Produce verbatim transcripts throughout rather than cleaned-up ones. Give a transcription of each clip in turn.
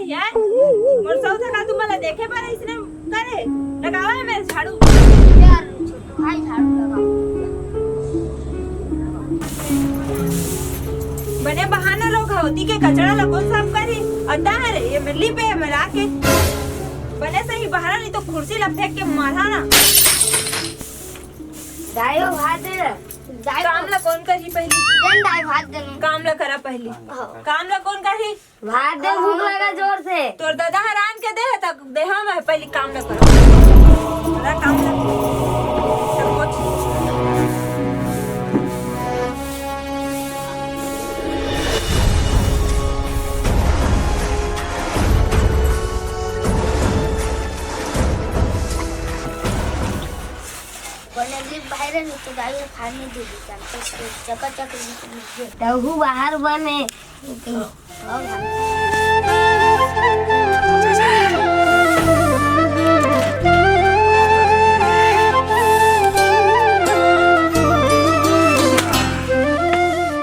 यार, मोर सौत का तुमन ला देखे बर अइसने करे? लगावा हे मेर झाड़ू। यार, छोटू भाई झाड़ू लगा। बने बहाना रोग हे, ओती के कचरा ला कोन साफ करही? अद्दा हरे, ये मेर लिपे, ये मेर आके। बने सही बहाना, नहीं तो कुर्सी ला फेंक के मारहा ना। दाई हो, भात दे ना। दाई हो। काम ला कोन करही पहली? दे ना दाई, भात दे ना। काम ला करा पहली। हाँ। काम ला कोन करही? भात दे, भूख लगा जोर से। तोर दादा हरान के दे, तक देहा मैं पहली काम ला करा। बड़ा काम ला। सब कुछ। बने लिप बाहर है, तो गाय को खाने दे दी, जानते हो, चका चक लिप लिप दे। तहु बाहर बने। हाँ, हाँ।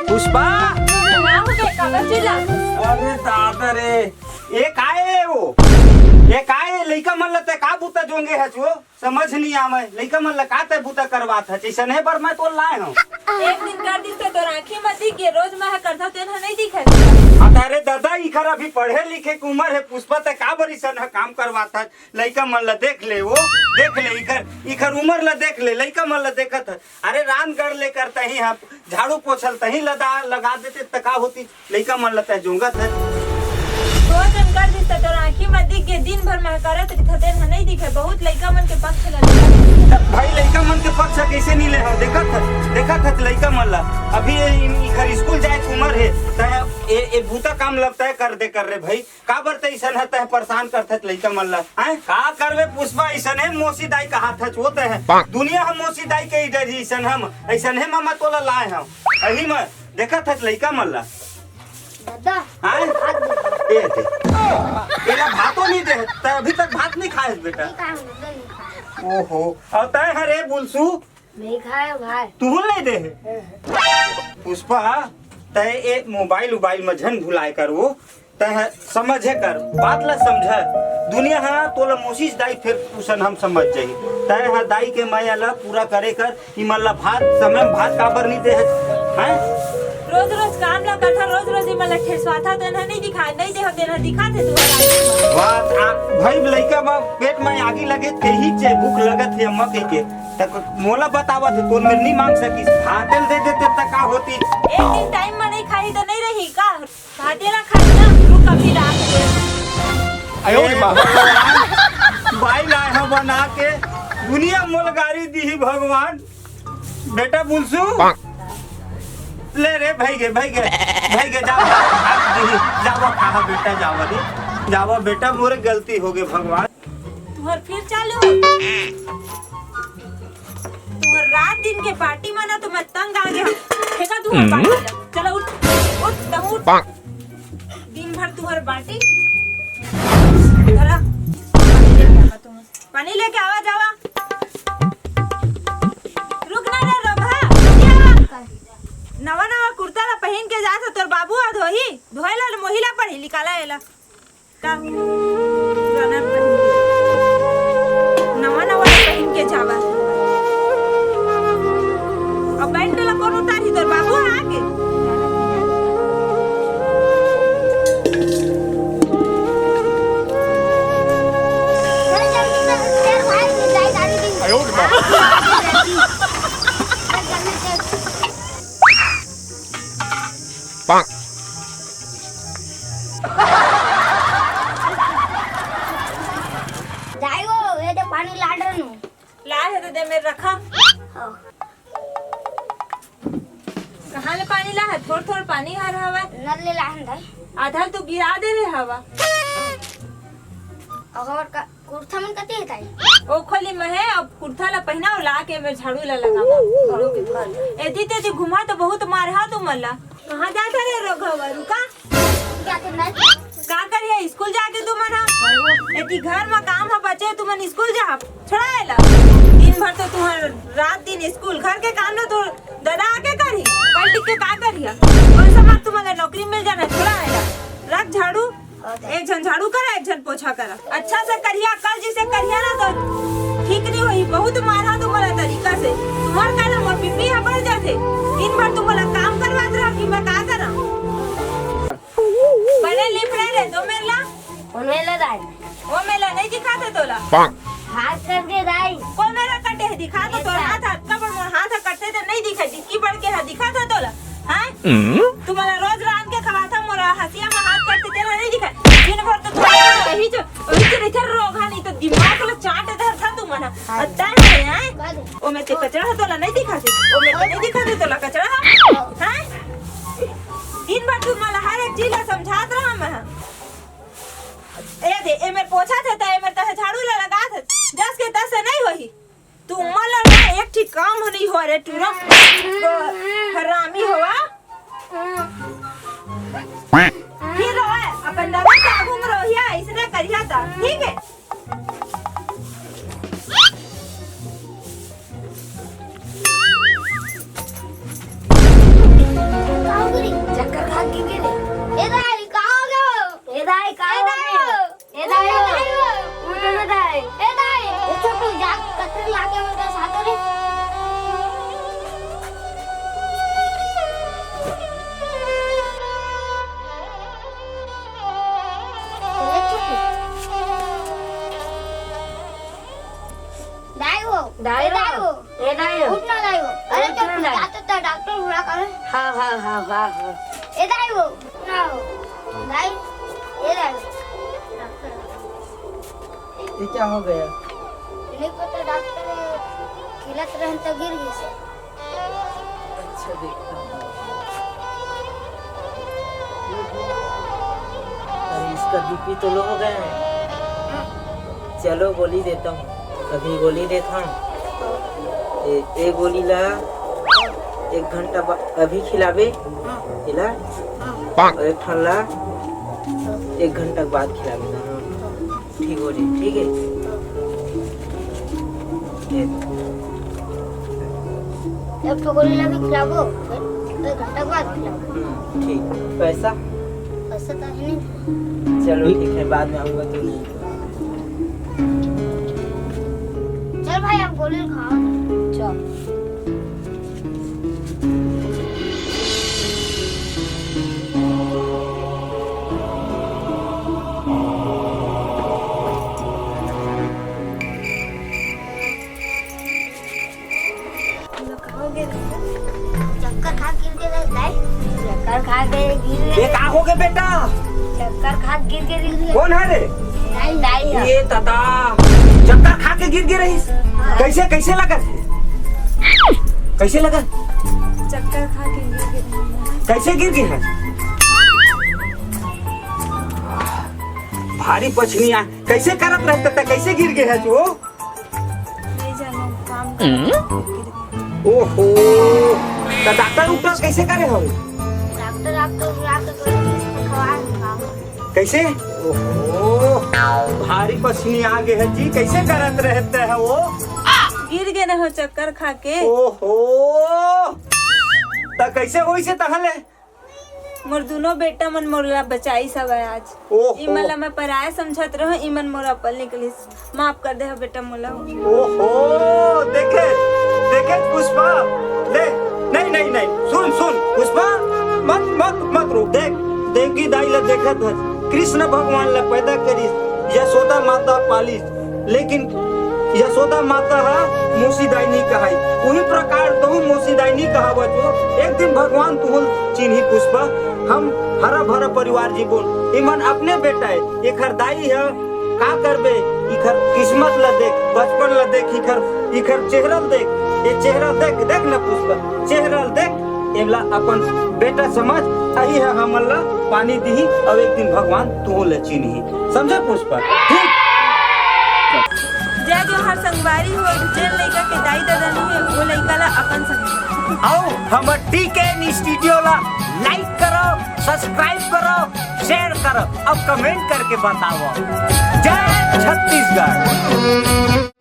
पुष्पा! का हो गए? काबर चिल्ला? अरे दादा रे, ये काय है वो? ये काय है? लइका मन लते का बूता जोंगे है जो? समझ नहीं आवे, लइका मन ला का तय बूता करवात हच, अइसने बर मैं तोर लाए हूँ। एक दिन कर दिस त तोर आँखी म दिख गे, रोज मैं ह करथव तेन ह नहीं दिखे। हाँ, त अरे दादा, इखर अभी पढ़े लिखे के उमर हे पुष्पा, तय का बर अइसन ह काम करवात हच? लइका मन ला देख ले, वो देख ले, इखर, इखर उमर ला देख ले, लइका मन ला देखत हच। अरे रांध गढ़ ले कर तही ह झाड़ू पोछल तही लदा, लगा देते त का होतिस? लइका मन ल तय जोंगत हच। दो जन कर दिस त तोर आँखी म दिख गे, दिन भर मैं करत रहिथव, तेन ह नइ दिखे, बहुत लइका मन के पक्ष ल लेवत हच। भाई, लइका मन के पक्ष कइसे नइ ले हव? देखत हच, देखत हच लइका मन ल। अभी ये इन, इखर स्कूल जाए के उमर हे, तय ए, ए बूता काम ल तय कर दे कर रे भाई। काबर तय अइसन ह, तय परेशान करथच लइका मन ल? हैं? का करबे पुष्पा, अइसन हे मोसी दाई कहाथच, वो तय हे। दुनिया ह मोसी दाई के ही डरही, अइसन हम, अइसन हे ममा तोला लाए हव। अही म देखत हच लइका मन ल। दादा, हाँ? भात दे। ए दे। एला भातो नइ दे, त अभी तक भात नइ खाए हस बेटा। नइ खाए हूँ, दादा, नइ खाए। ओहो, अउ तय हरे बुलसू? नइ खाए भाई। तू नइ दे हे? हाँ। पुष्पा, तय ए मोबाइल उबाइल म झन भुलाए कर वो, तय समझे कर, बात ल समझ। दुनिया ह तोला मोसीच दाई फेर उसन हम समझ जाही। तय ह दाई के मया ल पूरा करे कर, इमन ल भात, समय म भात काबर नइ दे हच? हैं? रोज रोज काम ला करथा, रोज रोज इमन ला ठेसवाथा, तेन ह नइ दिखा, नइ देहो, तेन ह दिखाथे तुहर आगे म। बात आ, भाई लइका म पेट म आगी लगे, तेही चे भूख लगत हे अम्मा कहिके। त मोला बतावत हे, तोर मेर नइ मांग सकिस, भाते ल दे देते त का होतिस? एक दिन टाइम म नइ खाही त नइ रही का? भाते ला खाही ना, रुक अभी रात के। आयो रे माँ। भगवान, बाई लाए ह बना के, दुनिया मोला गारी दीही भगवान। बेटा बुलसू, ले रे, भई गे, भई गे, भई गे, जावा, जावा, खाहा बेटा, जावा रे, जावा बेटा, मोरे गलती होगे भगवान। तुहर फिर चालू हो। तुहर रात दिन के बाटी म ना तो मैं तंग आ गे हँव। फेंका तुहर बाटी ला। चला उठ, उठ, तहूँ उठ। दिन भर तुहर बाटी। धरा, पानी लेके आवा तुहर। पानी लेके आवा, जावा। रुक ना रे, रोगहा, जल्दी आवा। नवा नवा कुर्ता ला पहिन के जात ह तोर बाबू ह धोही, धोए ला मोही ला पड़ही, निकाला एला। का? पुराना पहिन के। नवा नवा पहिन के जावा। अब पैंट ला कोन उतारही, तोर बाबू ह आके? दाई वो, ये दे पानी लान रहा हूँ। लाए हे त दे मेर रखा। हाँ। कहाँ ले पानी लाए हे? थोर थोर पानी हर हवय। नल ले लाए हन दाई। आधा ल तो गिरा दे रहे हवा। अउ हमर का कुर्ता मन कति हे दाई? ओ खोली म हे, अब कुर्ता ला पहिना, ला के मेर झाड़ू ला लगावा। झाड़ू के फल। एती तेती घुमा तो बहुत मारहा तुमन ला। कहाँ जात हरे रोगहा, रुका। का करना हे? का करिया, स्कूल जाके तुमन ह? एती घर म काम ह बचे, तुमन स्कूल जा। छोड़ा एला। दिन भर तो तुहर रात दिन स्कूल, घर के काम ल तो ददा आके करही। पढ़ लिख के का करिया? कोन सा बात तुमन ला नौकरी मिल जाना, छोड़ा एला। रख झाड़ू। हाँ, एक झन झाड़ू करा, एक झन पोछा करा। अच्छा से करिया कर, जिसे करिया ना तो ठीक नहीं होही। बहुत मारा तुम्हारा तरीका से। तुम्हार कारण मोर बीपी ह बढ़ जाथे। दिन भर तुम मोला काम करवात रहा कि मैं का करा? बने लिपड़े रे, दो मेला। ओ मेला दाई। ओ मेला नहीं दिखाते तोला। हाथ करके दाई। कोन मेरा कटे है? दिखा तो तोर हाथ, हाथ का बड़ मोर हाथ कटते तो नहीं दिखा, जितकी बड़ के है, दिखा तो तोला। हैं? तुम्हारा रोज रांध के खवाथा, मोरा हसिया में हाथ कटते तेला नहीं दिखा। दिन भर तो तुम्हारा यही जो, वही तो इधर रोग है, नहीं तो दिमाग लो चाट इधर था तुम्हारा। अद्दा है, हैं? ओ में ते कचरा है तोला नहीं दिखा से, ओ में ते नहीं दिखा से तोला कचरा है, हैं? दिन भर तुम्हारा हर एक चीज ला समझात रहा मैं। ए दे, ए मेर पोछा थे, त ए मेर तह झाड़ू ला लगा थे। जस के तस से नहीं होही। तू मला ना एक ठीक काम ह नहीं हो रे टूरा। हरामी होवा। फिर रोए, अपन दादा के आगू में रोहिया, इसने करिया था, ठीक है? चक्कर खा के गिरे। ए दाई, का हो गयो? ए दाई, का हो गयो? ए दाई हो। उठ ना दाई। ए दाई। ए छोटू, जा कतरी लाके मेरे साथ रे। ए छोटू। दाई हो। दाई ए दाई हो। हो। ए दाई हो। उठ ना दाई हो। अरे उठ तो ना तू दाई। जाता था डॉक्टर बुला कर। हाँ, हाँ, हाँ, हाँ, हाँ। ए दाई हो। ना हो। दाई। ए दाई हो। डॉक्टर। ये क्या हो गया? नहीं पता डॉक्टर, खेलत रहन तो गिर गई से। अच्छा, देखता हूँ। अरे, इसका बीपी तो लो हो गया है। चलो, गोली देता हूँ, अभी गोली देता हूँ। ए, ए गोली ला एक घंटा बा-, अभी खिलाबे, खिला, और एक ठन ला एक घंटा के बाद खिलाबे। हाँ। ठीक हो जाई, ठीक है? ये। एक ठो गोली ला भी खिलाबो, एक घंटा बाद खिलाबो। हम्म, ठीक। पैसा? पैसा तो है नहीं। चलो, ठीक है, बाद में आऊंगा तो। चल भाई, आप गोली खाओ। चल। चक्कर खा गिर के रह जाए। चक्कर खा के गिर ये का हो गए बेटा? चक्कर खा गिर के रह। कौन है रे? दाई, दाई है। ये तता चक्कर खा के गिर गे रहिस। कैसे, कैसे लगा? कैसे लगा? चक्कर खा के गिर गे रहिस। कैसे गिर गे है? भारी पछनी आ, कैसे करत रहता था, कैसे गिर गे है तू? नहीं जानो, काम कर। ओहो, तो डॉक्टर उक्टर कैसे करे हो? डॉक्टर आप तो बुला के बोले, खवा खवा। कैसे? ओहो, भारी पसीनी आ गए है जी, कैसे करत रहते हैं वो? गिर गए ना हो चक्कर खा के। ओहो, तो कैसे होई से तहले? मोर दुनो बेटा मन मोर ला बचाई सब आज। ओहो। ई मन ला मैं पराया समझत रहूं, ई मन मोर अपन निकलिस। माफ कर दे हो बेटा मोला। ओहो, देखे, देखे पुष्पा, ले, नहीं, नहीं, नहीं, सुन, सुन, पुष्पा, मत, मत, मत रो, देख, देवकी दाई ला देखत हस, कृष्ण भगवान ला पैदा करिस, यशोदा माता पालिस, लेकिन यशोदा माता हा मौसी दाई नहीं कहाई। उही प्रकार तहु मौसी दाई नहीं कहावत हो। एक दिन भगवान तुहल चिन्ही पुष्पा, हम हरा भरा परिवार जीबोन। इमन अपने बेटा है, एखर दाई है, का करबे? इखर किस्मत ला देख, बचपन ला देख, इखर, इखर चेहरा ला देख, ये चेहरा देख, देख ना पुष्पा, चेहरा ला देख, एला अपन बेटा समझ, अही है हमन ला पानी दिही, और एक दिन भगवान तुहू ला चिन्ही। समझे पुष्पा? ठीक। जय जोहार संगवारी हो, जेन लइका के दाई ददा नहीं है, वो लइका ला अपन समझो। आओ, हमर TKN studio ला like करो, subscribe करो, share करो, और comment करके बताओ। जय छत्तीसगढ़।